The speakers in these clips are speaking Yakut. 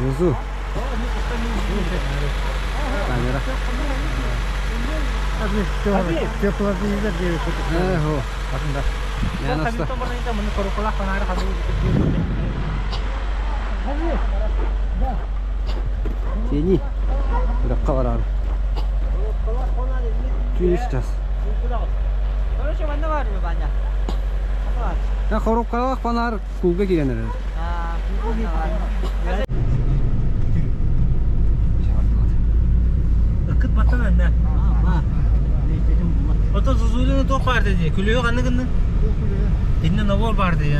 Зузу. Камера. Эхо. Янаста. Тени. Үрәккә барар. Түүн сейчас. Короче, манна бар Ваня. Я хоруопкалаах фонарь куулга киирэн эрэр. Ыкыт баттан анна. Ото Зузулины туох баар дии? Күлүө ханны гынны? Инне набор баар дии.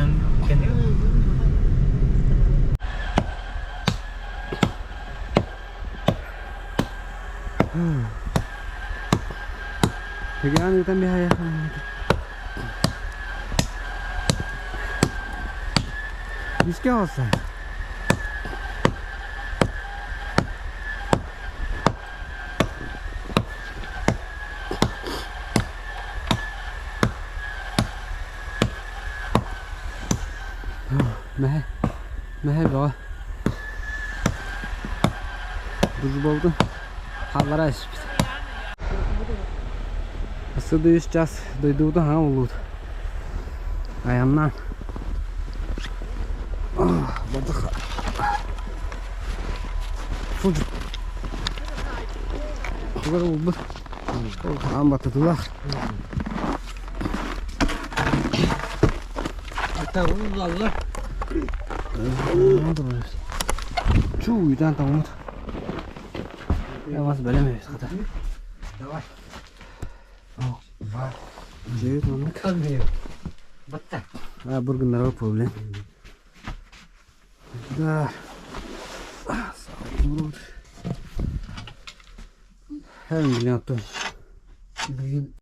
Тыгаан ыытан биһайахын. Иске алса. Мэһэ, мэһэ бөҕө. Дружбабытын хааллара испит. Сыды үс час дойдубутун хаҥа буллубут. Айаннаан. Бардых. Сылдьып. Тугар булбут. Аан баттатылар. Чуу, уйдан тоҥмут. Вас бэлэм эбит хата. Давай. Дьиэбит маннык. Батта. А, бургуннарга проблем. Да. Һәм миллион тон. Бүгүн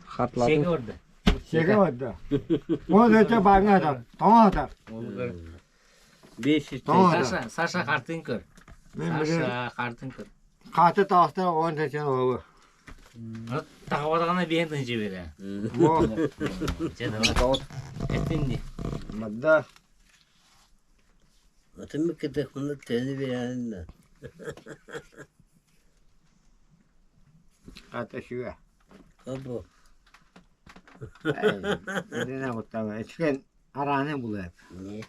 Хатладым. Сеге орды. Сеге барда. Ол өте барыңа тоңа Беш Тоңа Саша, Саша картын көр. Мен білем. Саша картын көр. Қаты тағыстар он сен олы. Тағабадағана бейін тынжы бере. О, Этинди. мадда. Атымы кытых мына тени берәнне. Қаты шүе. Кабо. Эдене куттама. Эчкен араны булып. Не?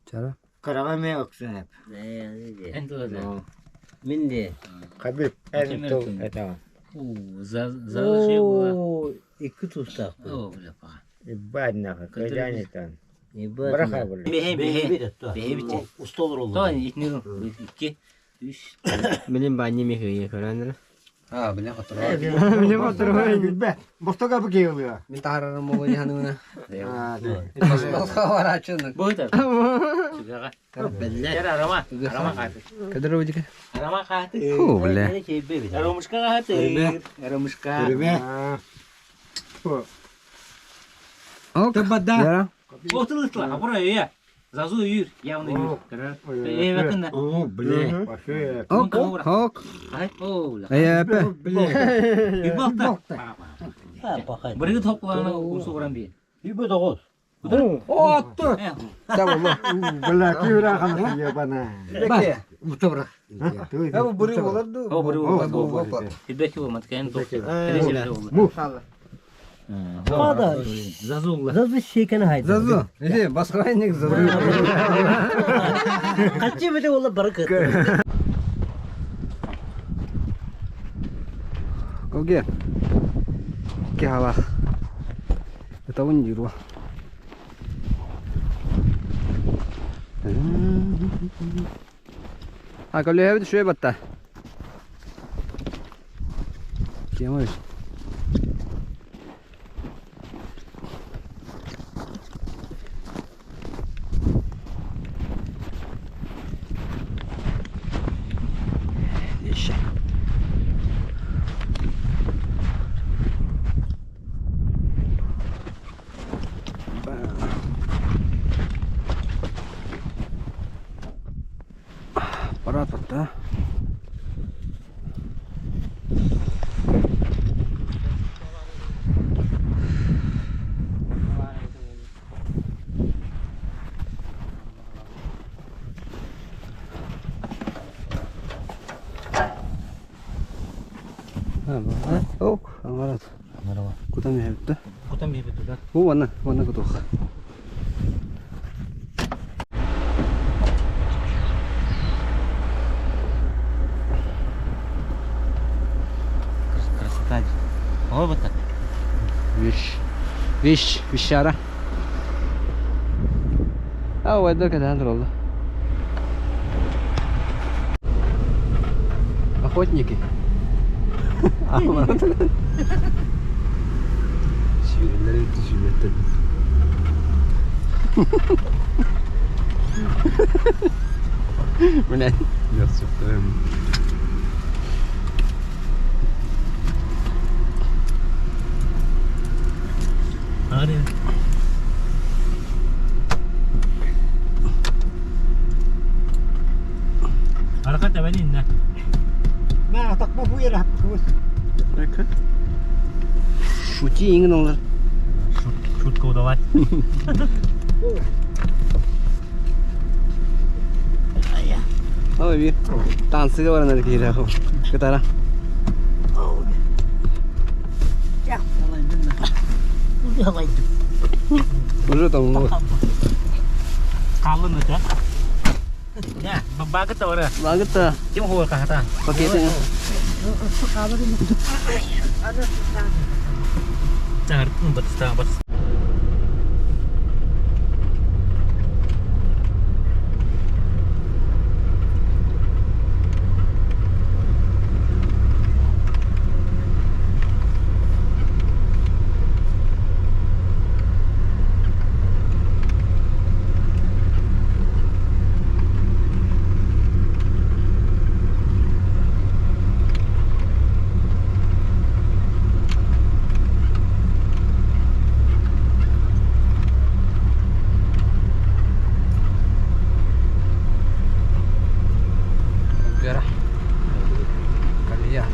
Чара. Карага ме оксун хеп. Не yani de. Энди олады. Мин де. Кабир. Эн тол это. За за şey була. О, iki tutsak bu. О, бля, па. Ибадна кайданитан. İbadet. Браха бул. Бехе, бехе. Бехе бите. Usta olur oldu. Тони, итни, икки, үч. Билин банни мехе көрәнер. А, бля, хотор. Билем отурбай. Бостога бу келди. Мин таарарым болу яханына. А, Басқа Бу да. Чугага. Belli. Арама, арама каты. Кадыр одика. Арама каты. Фу, бля. Арамышка каты. Арамышка. Үрме. Ок. Табада. Яра. Отылытла, апура я. Зазу юр, явно юр. Э, бакында. О, блин. Вообще. Ок. Ок. Ай, о, бля. Эйэпэ. Блин. Үбалта. Ha bakay. Бирги топланы умсу уран би. Үбө тогуз. Отты. Та болу. Бля, кюра хамсы ебана. Беке. Мутобра. Я бу бури боларду. О, бури болар. Хидбеки болмат, кайын топ. Му. Хада. Зазулла. Зазу şekeni haydi. Зазу. Э, басқа айнек зазу. Kaçı bile ola barık. Оге. Кехала. Это он диру. А, коле шуе батта. Кемыш. Еще. О, аңарат. Кутан иһэбит. Кутан биһибит да. Бу ванна, ванна кутуох. Красота. Ой, вот так. Виш. Виш, вишара. А, уайдар кадан туралла. Охотники. Сүүрэллэр эбит сүүрбэттэр. Блядь. Hadi. Арка табанинна. На, так по буера. Шути иҥин олор. Шутка удалась. Ой, би. Танцыга баран киирэ. Кытара. Уже там вот. Қалын өтө. Я, багыта ора. Лагыта Ким хуа кахата? пакеты. Тартын батыста батыс. Гора. Колея.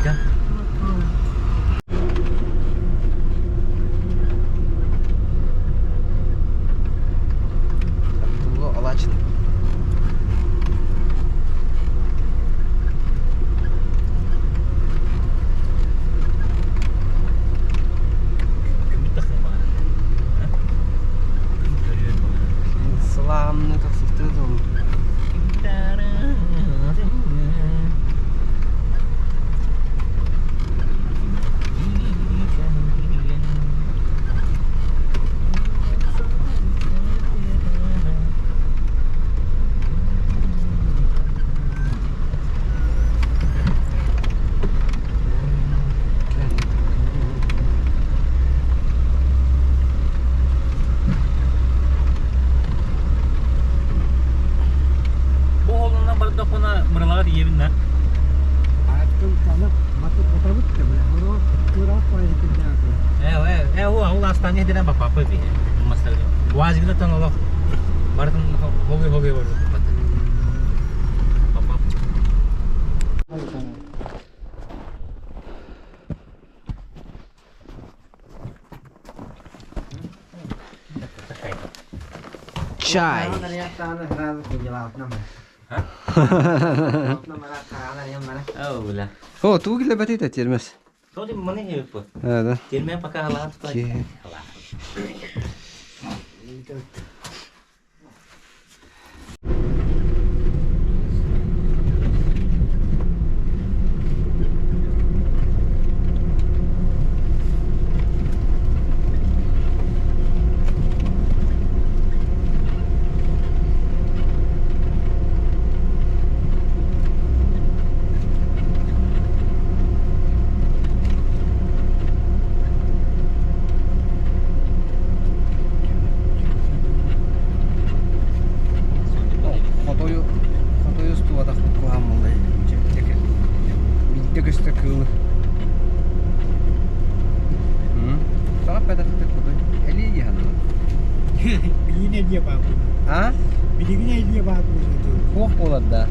Да. Абдулла Алачин. Күмүт тахын бағана. Сламны тахсықты ол. Бу холунан барда кона мыралага диебин да. Аттым танып, батып батабыт та бля. Оро кырак пайды да. Э, э, э, ол ол астане дена ба папа би. Мастер. Уазигна тан олох. Бардын хоги хоги бар. Папа. Чай. Оула. О, тугиле бәтейті термес. Тоди маны хеп. Да. Терме пока халат. Ке. Хотою хотою стуата куһам булдай. Битте көстө кылы. Сана пәдә хәтта хотой. Эли яны. Билине дие бабы. А? Билине дие бабы. Хух болар да.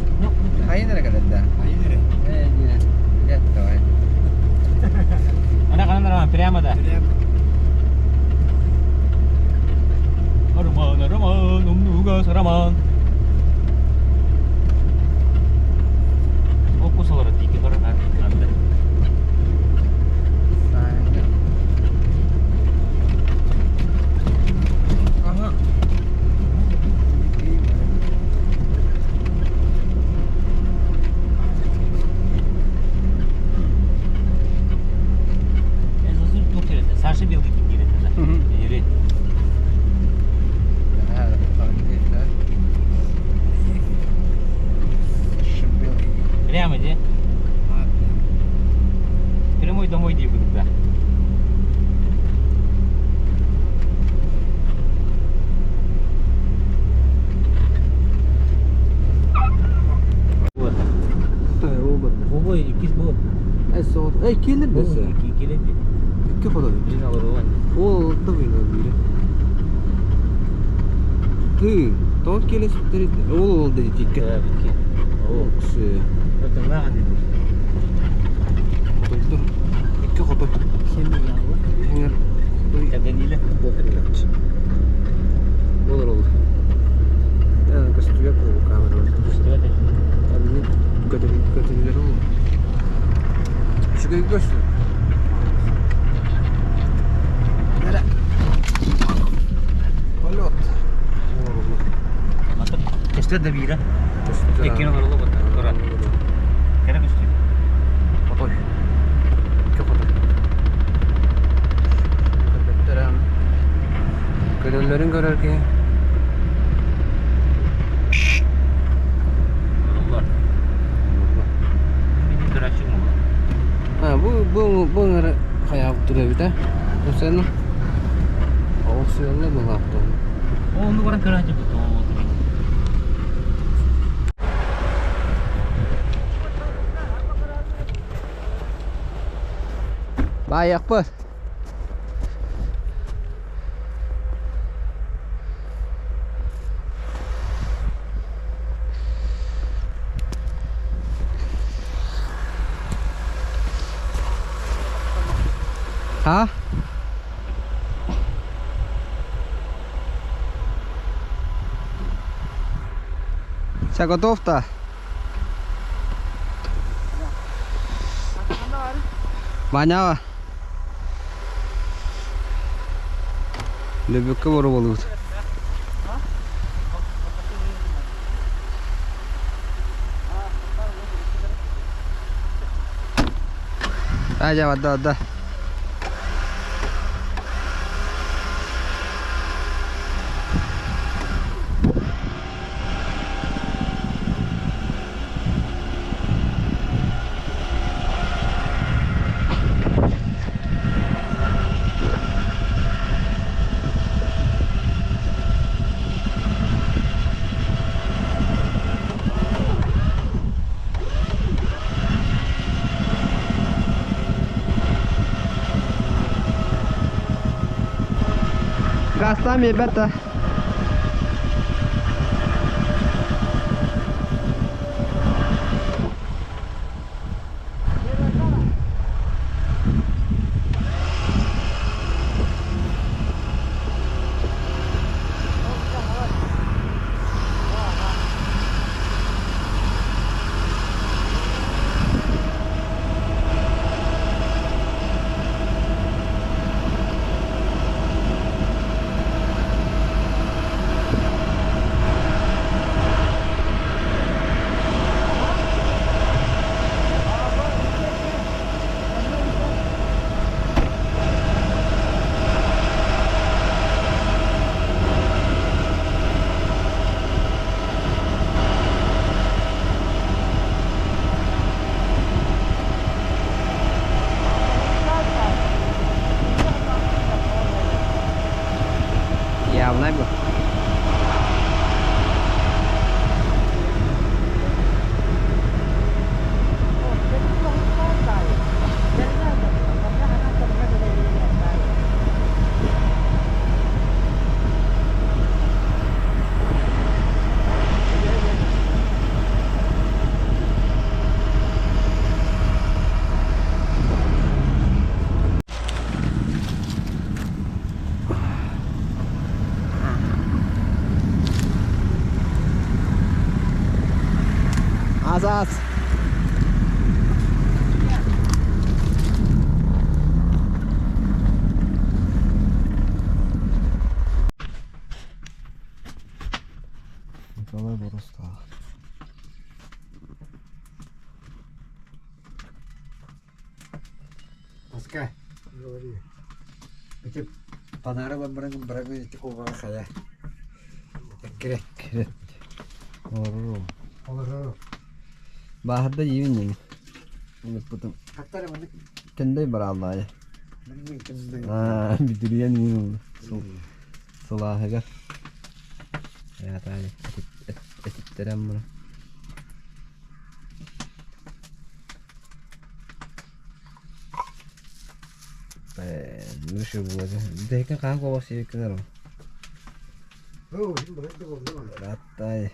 Хайнера калар да. Айнere. Э, не. Лет давай. Ана канан прямо да. Роман, роман, умнуга сараман. Прямо де. Прямой домой дии курдук. Вот. Бу иккис бу. Эй, келер десе. Келет. Икки хотой. Блин, алар Ол да бир. Ты, тон келес битер. Ол ол да икки. Икки. Ол кысы. Это надо. Хотойдор. Икки хотой. Хеңер. Хотой. Каганиле. Болор ол. Көстүгө бу камера. Әбини көтөрү көтөрүлөр ол. Үчүгэй көстү. Бара. Полет. Болор ол. Көстөр да бире. Эккини олорлу бу. Туран. Кere көстү. Хотой. Икки хотой. Көрбөттөр Көрөллөрүн көрөр ки. Олар. Мени дурачы му. А, бу бу бу ngara хаяп турар бит, а? Сен Ол сыйлы бу лаптон. Ону баран көрәчү бу. Баякпы. А? Все готов-то? Манява. Лөбөккө барып болубут. Ажа, да, да. Газтан ребята. Явно был. Аз аз. Николай Боростав. Пускай, говори. Эти панары барагын барагын эти кубага хая. Кирек. Кирет. Олору. Олору. Бааһырда диибин дии. Ыппытым. Кэнтэй барааллаайа. Аа, бүдүрүйэн иин сылааһыгар. Аятаайы этиттэрэн муну. Выше было. Дэйкен хаан куобах сиэккин арам. Раттай.